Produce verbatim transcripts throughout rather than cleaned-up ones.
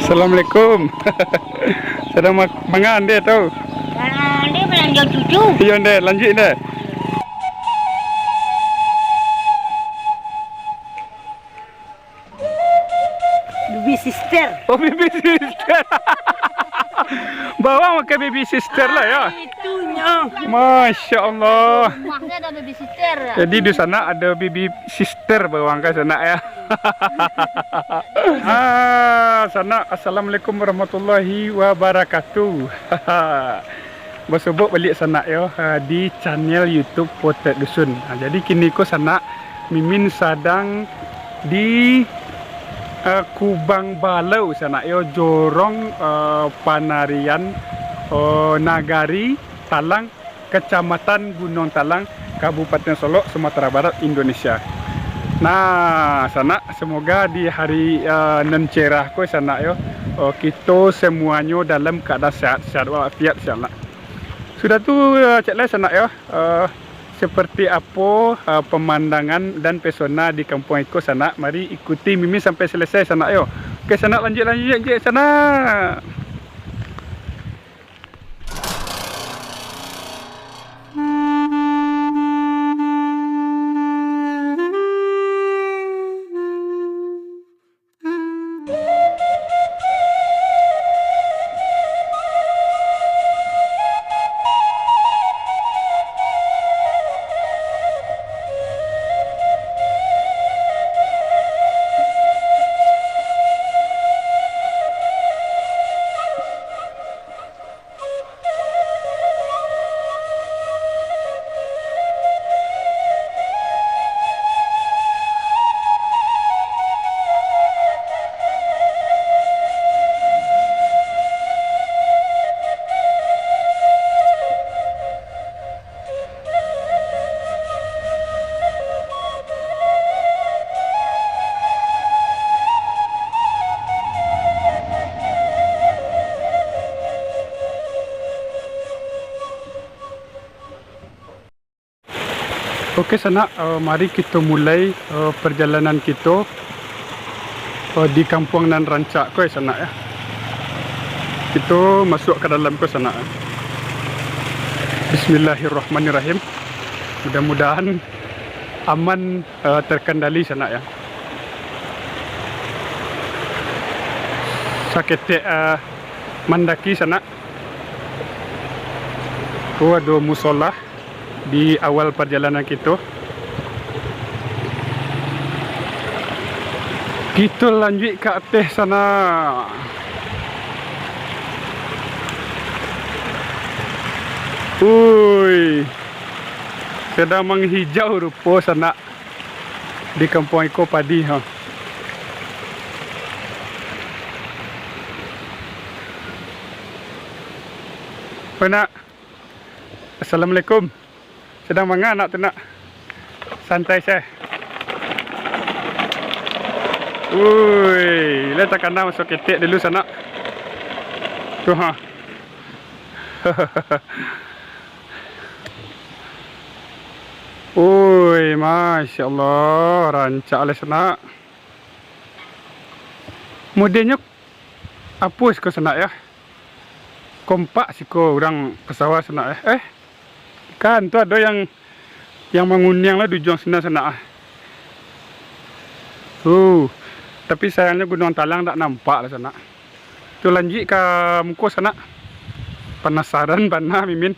Assalamualaikum. Sadang ma-, mangan deh tu. Ah, dia belanjo cucu. Iyo, ndeh, lanjuik, ndeh. Baby sister. Oh, baby sister. Bawang pakai baby sister lah, ya? Ah, itunyo. Masya Allah. Rumahnya ada baby sister. Jadi, di sana ada baby sister bawang ka sanak, ya? Ah, sanak, assalamualaikum warahmatullahi wabarakatuh. Basobok baliak sanak yo, ah, di channel YouTube Potret Dusun. Ah, jadi kini ko sanak, Mimin sadang di, ah, Kubang Balau sanak yo, jorong, ah, Panarian, oh, Nagari Talang, Kecamatan Gunung Talang, Kabupaten Solok, Sumatera Barat, Indonesia. Nah, sanak, semoga di hari, eh, nan cerah ko, sanak yo, eh, kito semuanyo dalam keadaan sehat, sehat walafiat, sanak. Sudah tu, eh, cek lai, sanak yo, eh, seperti apo, eh, pemandangan dan pesona di kampuang iko, sanak. Mari ikuti Mimin sampai selesai, sanak yo. Oke, sanak, lanjut, lanjut, lanjut, sanak. Oke, sanak, eh, mari kito mulai, eh, perjalanan kito, eh, di kampuang nan rancak ko, eh, sanak, ya. Kito masuak ka dalam ko, sanak, ya. Bismillahirrahmanirrahim. Mudah-mudahan aman, eh, terkendali, sanak, ya. Saketek, eh, mandaki, sanak. Oh, ado musola di awal perjalanan kito. Kito lanjuik ka ateh sanak. Ui, sedang manghijau rupo sanak. Di kampuang iko padi, ha. Sanak. Assalamualaikum. Sadang manga nak tu nak? Santai se. Ui, lai takana masuak ketek dulu sanak. Tu ha. Ui, masya Allah, rancak lai sanak. Modelnyo apo siko sanak yo? Kompak siko urang pasawa sanak yo. Eh, kan tu ado yang, yang manguniang lah di ujuang sinan sanak ah. Tu, tapi sayangnyo Gunuang Talang dak nampak lah sanak. Tu lanjuik ka muko sanak. Panasaran bana Mimin.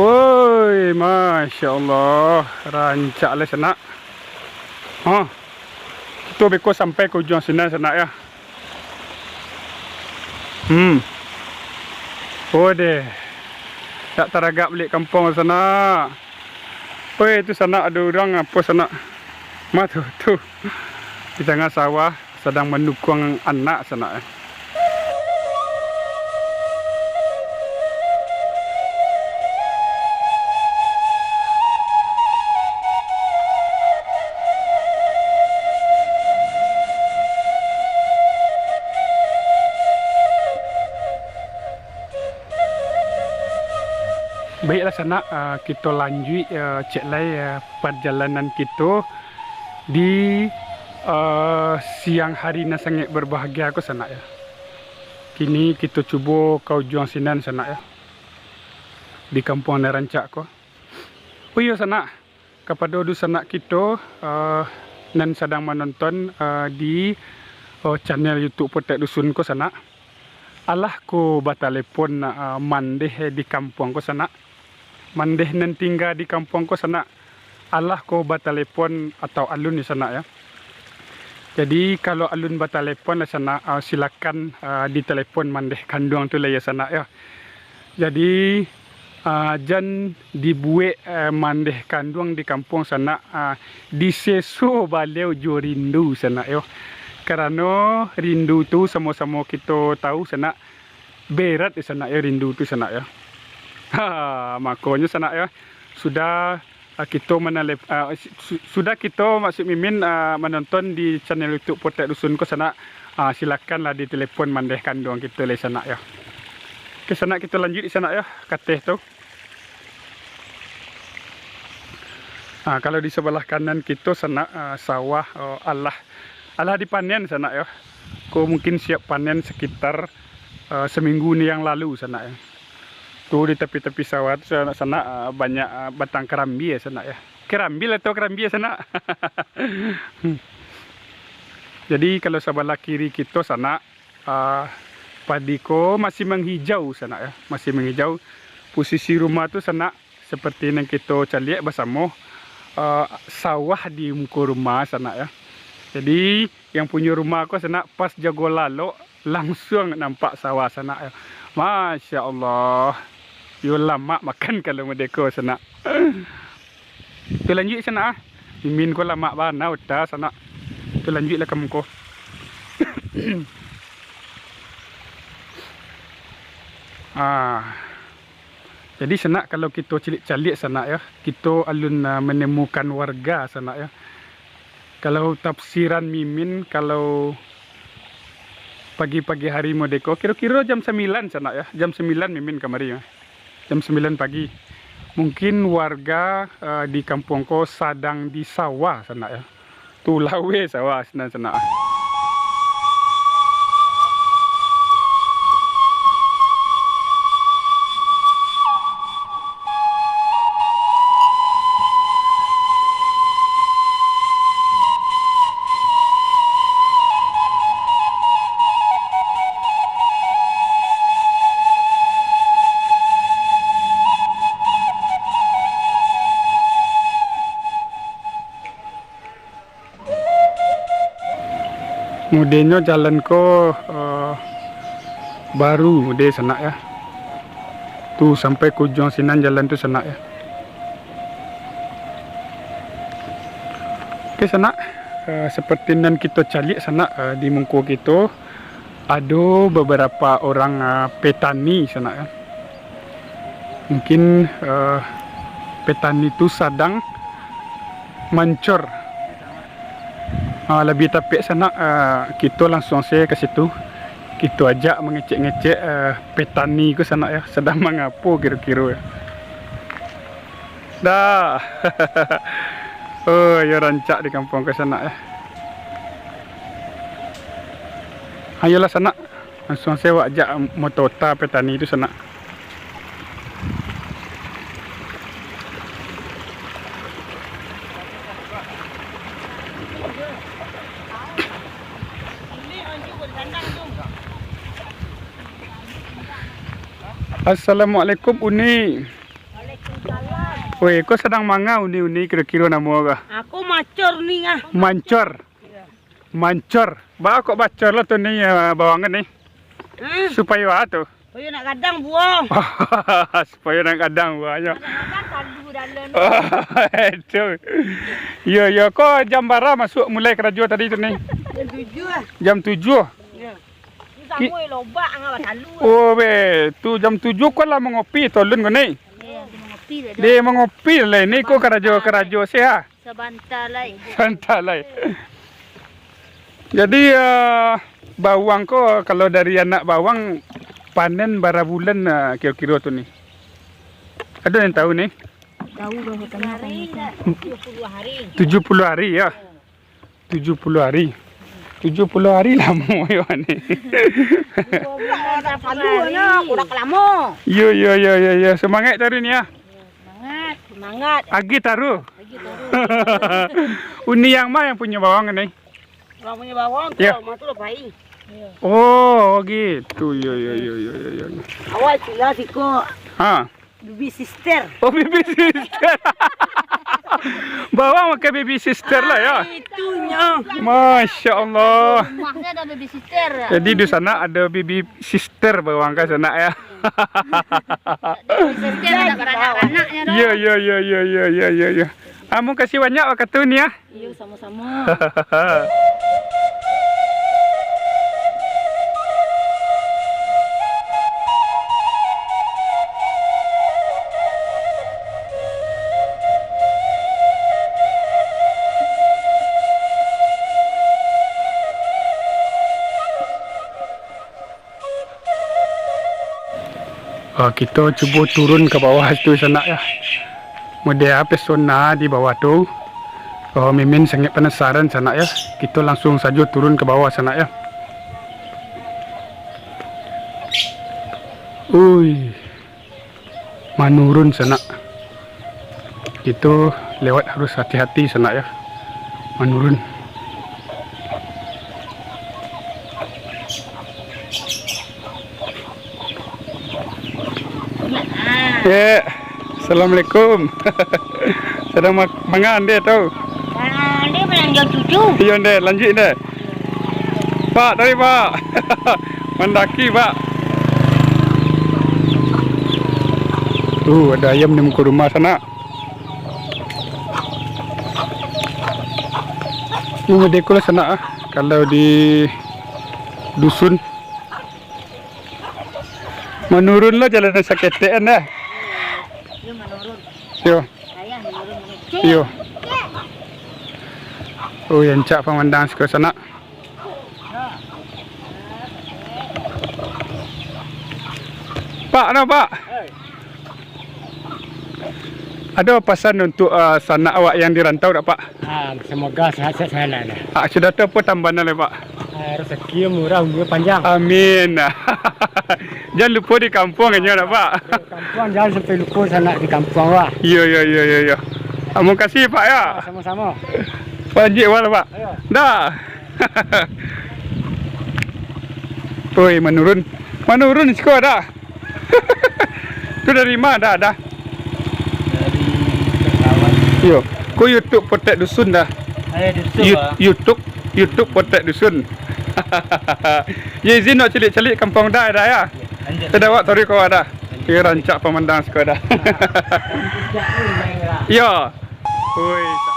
Woi, masya Allah, rancak lai sanak. Ha, kito beko sampai ka ujuang sinan sanak yo. Hmm. Oh deh. Dak taragak baliak kampuang sanak. Oi, tu sanak, ado urang apo sanak? Ma tu, tu. Di tangah sawah sadang manukuang anak sanak, eh. Baiklah sanak, ah, kito lanjuik, ah, cek lai, ah, pajalanan kito di, ah, siang hari nan sangaik barbahagia ko sanak yo. Kini kito cubo ka ujuang sinan sanak yo, di kampuang nan rancak ko. Oh iyo sanak, kapado dunsanak kito, eh, nan sadang manonton, eh, di, eh, channel YouTube Potek Dusun ko sanak. Alah ko batalepon, eh, mandeh di kampuang ko sanak. Mandeh nan tingga di kampuang ko sanak. Alah ko batalepon atau alun yo sanak yo. Jadi kalau alun batalepon lah sanak, eh, silakan, eh, ditalepon mandeh kanduang tu lah yo sanak yo. Jadi, ah, jan dibuek, eh, mandeh kanduang di kampuang sanak, ah, diseso baliau jo rindu sanak yo. Karano rindu tu samo-samo kito tahu sanak, berat yo sanak yo rindu tu sanak yo. Ha, makonyo sanak yo, sudah ah, kito manalep-, ah, su-, su-, sudah kito, maksud mimin, ah, manonton di channel YouTube Potek Dusun ko sanak, ah, silakanlah ditelepon mandeh kanduang kito lai sanak yo. Oke sanak, kito lanjuik di sanak yo, kateh tu. Ah, kalau di sabalah kanan kito sanak, ah, sawah, oh, alah, alah dipanen sanak yo. Ko mungkin siap panen sekitar, ah, seminggu ni yang lalu sanak yo. Tu di tapi-tapi sawah tu sanak-sanak, ah, banyak, ah, batang karambia sanak yo. Karambia atau karambia sanak. Jadi kalau sabalah kiri kito sanak, ah, padi ko masih manghijau sanak yo, masih manghijau. Posisi rumah tu sanak, seperti nan kito caliak basamo, ah, sawah di muko rumah sanak yo. Jadi yang punyo rumah ko sanak pas jago lalok, langsuang nampak sawah sanak yo. Masya Allah. Yo lamak makan kalau modeko sanak. Tu lanjuik sanak ah. Mimin ko lamak bana uta sanak. Tu lanjuik lah ka muko. Ah. Jadi sanak, kalau kito caliak-caliak sanak yo, kito alun, ah, manemukan warga sanak yo. Kalau tafsiran mimin, kalau pagi-pagi hari modeko, kiro-kiro jam sambilan sanak yo, jam sambilan mimin kamari yo. Jam sambilan pagi. Mungkin warga, eh, di kampuang ko sadang di sawah sanak yo. Tu laweh sawah sinan sanak. Mudenyo jalan ko, eh, baru mude sanak yo. Tu sampai ka ujuang sinan jalan tu sanak yo. Oke sanak, eh, seperti nan kito caliak sanak, eh, di muko kito ado beberapa orang, eh, petani sanak yo. Mungkin, eh, petani tu sadang mancor. Ah, labiah tapek sanak, eh, kito langsuang se ka situ. Kito ajak mangecek-ngecek, eh, petani ko sanak yo, sadang mangapo kiro-kiro yo. Dah. Oh, yo rancak di kampuang ko sanak yo. Ayolah sanak. Langsuang se awak jak moto ota petani tu sanak. Assalamualaikum, Uni. Waalaikumsalam. Woi, ko sadang manga Uni, Uni kiro-kiro namo ko? Aku macor ni ah. Mancor. Mancor. Baa kok bacor lah tu ni, eh, bawang ni? Hmm. Supayo a tu? Supayo nak gadang buah. Supayo nak gadang buahnyo. Nak gadang talu dalam ni. Itu. Yo, yo. Ko jam bara masuk mulai karajo tadi tu ni? Jam tujuh lah. Jam tujuh? Yo. Ni samo lobak ngah batalu. Oh, be. Tu jam tujuh ko lah mangopi, tolun ko ni? Yo, mangopi lah. Dia mangopi lah. Ni ko karajo-karajo sehat. Sabanta lai. Sabanta lai. Jadi, eh, bawang ko, kalau dari anak bawang, panen bara bulan, eh, kiro-kiro tu ni? Ado nan tahu ni? Tahu lah, katanya, katanya. Tujuh puluh hari, ya. Tujuh puluh hari. Tujuh puluh hari lamo yo ni. Kurang lamo. Yo, yo, yo, yo, yo. Semangat taruih ni, ya. Semangat. Semangat. Agi taruih. Agi taruih. Uni yang ma yang punyo bawang ni? Urang punyo bawang tu, yo. Mah tu lah pai. Oh, gitu. Yo, yo, yo, yo, yo, yo. Awak istilah siko. Ha. Baby sister. Oh, baby sister. Bawang pakai baby sister lah, ya? Ah, itunyo. Masya Allah. Rumahnya ada baby sister. Jadi, di sana ada baby sister bawang ka sanak, ya? Baby sister ada baranak-ranaknya, doh. Yo, yo, yo. Ah, makasih banyak wakatu ni, ya. Iyo, samo-samo. Ah, kito cubo turun ka bawah situ sanak, ya. Model pesona di bawah tu. Oh, Mimin sangaik panasaran sanak, ya. Kito langsuang sajo turun ka bawah sanak, ya. Ui. Manurun sanak. Kito lewat harus hati-hati sanak, ya. Manurun. Eh, assalamualaikum. Sadang ma-, mangan deh tu. Ah, dia bilang jual cucu. Iyo deh, lanjut deh. Pak, tadi, Pak. Mandaki, Pak. Tu, ada ayam di muka rumah sanak. Ini model ko lah sanak, ah. Kalau di dusun. Manurun lah jalan saketek kan dah. Yo, manurun. Yo. Ayah manurun. Yo. Oh, rancak pamandang siko sanak. Pak, no, Pak. Ado pasan untuk, ah, sanak awak yang di rantau dak, Pak? Ah, semoga sehat-sehat selalu lah. Ah, sudah tu apo tambahan lai, Pak? Ah, rezeki murah, umur panjang. Amin. Jan lupo di kampuang inyo dak, Pak? Di kampuang, jan sampai lupo sanak di kampuang, wah. Iyo, iyo, iyo, iyo, iyo. Ah, makasih, Pak, ya. Samo-samo. Lanjut awak lah, Pak. Ayo. Dah. Oi, manurun. Manurun siko dah. Tu dari ma dah, dah? Dari Kesawan. Iyo. Ko YouTube Potek Dusun dah. Eh, Dusun, Yut-, Pak. YouTube, YouTube Potek Dusun. Yo, izin nak caliak-caliak kampuang dah, dah, ya? Yo, lanjut. Sudah awak taruih ka bawah dah. Lanjut. Kiro rancak pamandang siko dah. Ah. Yo. Oi.